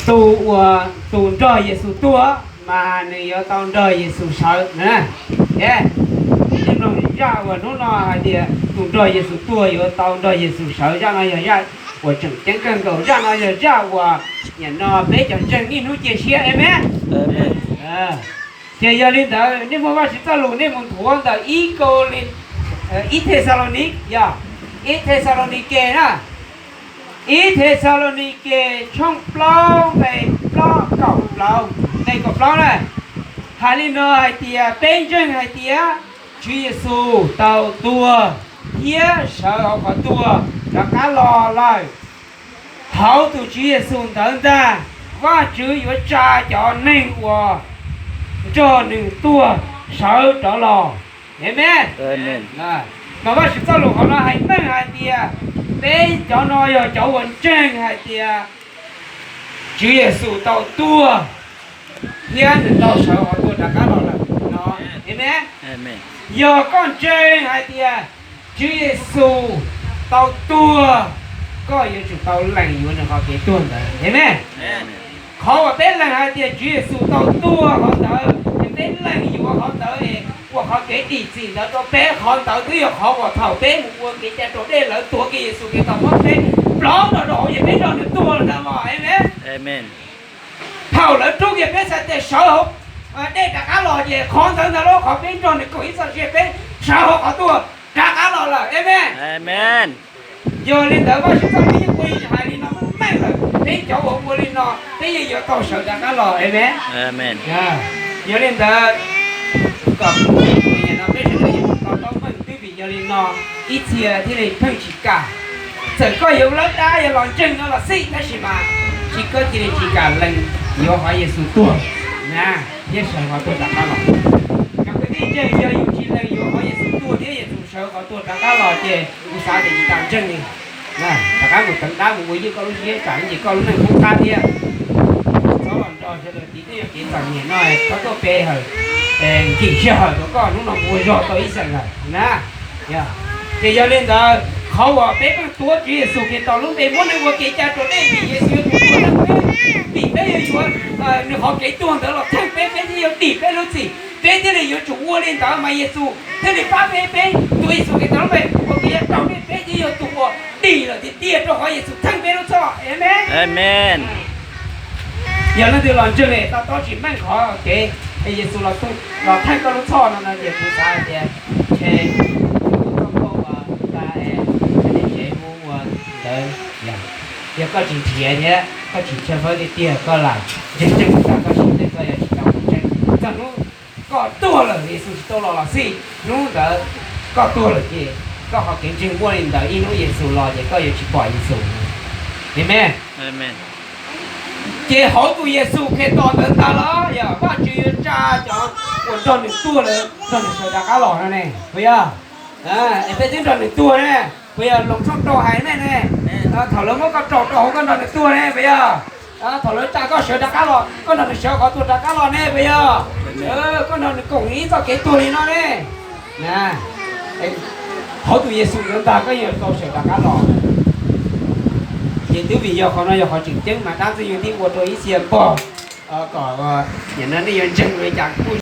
Tus uas tus nrog Yexus tuag mas nws yuav tau nrog Yexus sawv na. Ces nej mloog zaj uas hnub no hais tias tus nrog Yexus tuag yuav tau nrog Yexus sawv, zaj no yog zaj uas tseem ceeb kawg nkaus, zaj no yog zaj uas nim no peb cov ntseeg niaj hnub cia siab, amen. Ces yog li ntawd nej muaj Vajtswv txoj lus nej mus nthuav ntawm ib Kau, ib Thexalaunik, yog ib Thexalaunikes na, ib Thexalaunikes tshooj plaub nqe plaub kaum plaub, nqe kaum plaub na, hais li no hais tias peb ntseeg hais tias Tswv Yexus tau tuag thiab sawv hauv qhov tuag rov qab los lawm. Hauv tus Tswv Yexus ntawd ntag, Vajtswv yuav tsa cov neeg uas nrog nws tuag sawv rov los. Amen. Mas Vajtswv txoj lus qhov no hais meej hais tias peb cov no yog cov uas ntseeg hais tias Tswv Yexus tau tuag thiab nws tau sawv hauv tuag rov qab los lawm no. Amen. Yog koj ntseeg hais tias Tswv Yexus tau tuag, koj yuav tsum tau lees yuav nws qhov kev tuag ntawd. Amen. Qhov uas peb lees hais tias Tswv Yexus tau tuag qhov ntawd ces peb lees yuav qhov ntawd es ua qhov kev dim txim ntawd rau peb. Qhov ntawd twb yog qhov uas thaum peb mus ua kev cai raus dej lawv tuav kiag Yexus Khetos muab peb plov nrog rau hauv ces peb nrog nws tuag lawm ntag mog. Amen. Thaum lawv rub kiag peb txhais tes sawv hauv dej rov qab los ces qhov ntawd ntag lauj, qhov peb nrog nws koom ib txoj sia peb sawv hauv qhov tuag rov qab los lawm. Amen. Yog li ntawd Vajtswv txoj lus yeej ua li hais li no meej lawm, peb cov uas ua li no peb yeej yuav tau sawv rov qab los. Amen. Yog li ntawd kom peb sawv daws yuav tau paub meej twb vim yog li no ib txhia thiaj li pheej tsis kam. Txawm koj yuav lawb dab yog los ntseeg no los xij tab sis mas tsis, koj cia li tsis kam lees yuav qhov Yexus tuag na thiab sawv qhov tuag rov qab los. Cov kwv tij ntseeg, yog yus tsis lees yuav qhov Yexus tuag thiab Yexus sawv qhov tuag rov qab los ces kuv xav tias tsis tas ntseeg li. Rov qab mus teev dab mus ua ywj koj lub siab tsam ib ntsis koj lub neej poob qab thiab. Txhob los nrog sawv daws tiv tej yog kev txom nyem no, txhob tuaj pe hawm nkim sij hawm rau koj hnub no mus ua zog tau ib xeem lawm na. Ces yog li ntawd qhov uas peb pheej tuav Tswv Yexus Khetos lub npe muab nws ua kev cai raus dej vim Yexus yuav tsum tuag theej peb, vim peb yuav yuav nws qhov kev tuag ntawd los theej peb, peb thiaj yuav dim peb lub txim, peb thiaj li yuav tsum ua li ntawd mas Yexus thiaj li pab peb. Peb tuav Yexus Khetos lub npe ua kev cai raus dej peb thiaj yuav tus uas dim lawm tiag tiag rau qhov Yexus theej peb lub txhoj. Amen. Yog leej twg los ntseeg es to taub tsis meej qhov kev Yexus los theej koj lub txhoj no no ces kuv xav hais tias ntshe kuv txoj nkauj uas ta es tsev mus ua ntawd, yog koj tsis nrhiav thiab koj tsis tshawb fawb tiag tiag koj lam ntseeg ntseeg tas koj sim neej koj yuav tsis tau mus ntseeg. Txog hnub koj tuag lawm Yexus tsis tau los los xij, hnub ntawd koj tuag lawm ces koj qhov kev ntseeg muaj li ntawd, ib hnub Yexus los ces koj yuav tsis pom Yexus. Amen. Ces hauv tus Yexus Khetos ntawd ntag los yog Vajtswv yuav tsa cov uas nrog nws tuag lawm nrog nws sawv rov qab los no ne, puas yog? Es peb twb nrog nws tuag ne, puas yog? Loos tshooj rau hais ne ne, thaum lawv muab koj raus rau hauv koj nrog nws tuag ne, puas yog? Thaum lawv tsa koj sawv rov qab los koj nrog nws sawv qhov tuag rov qab los ne, puas yog? Koj nrog nws koom ib txoj kev tuag li no ne. Hauv tus Yexus ntawd ntag koj yuav tau sawv rov qab los. Ces twb vim yog qhov no yog qhov tseem ceeb mas dab ntxwg nyoog thiaj ua rau ib txhia pog kom nim no nej yuav ntseeg li cas kuj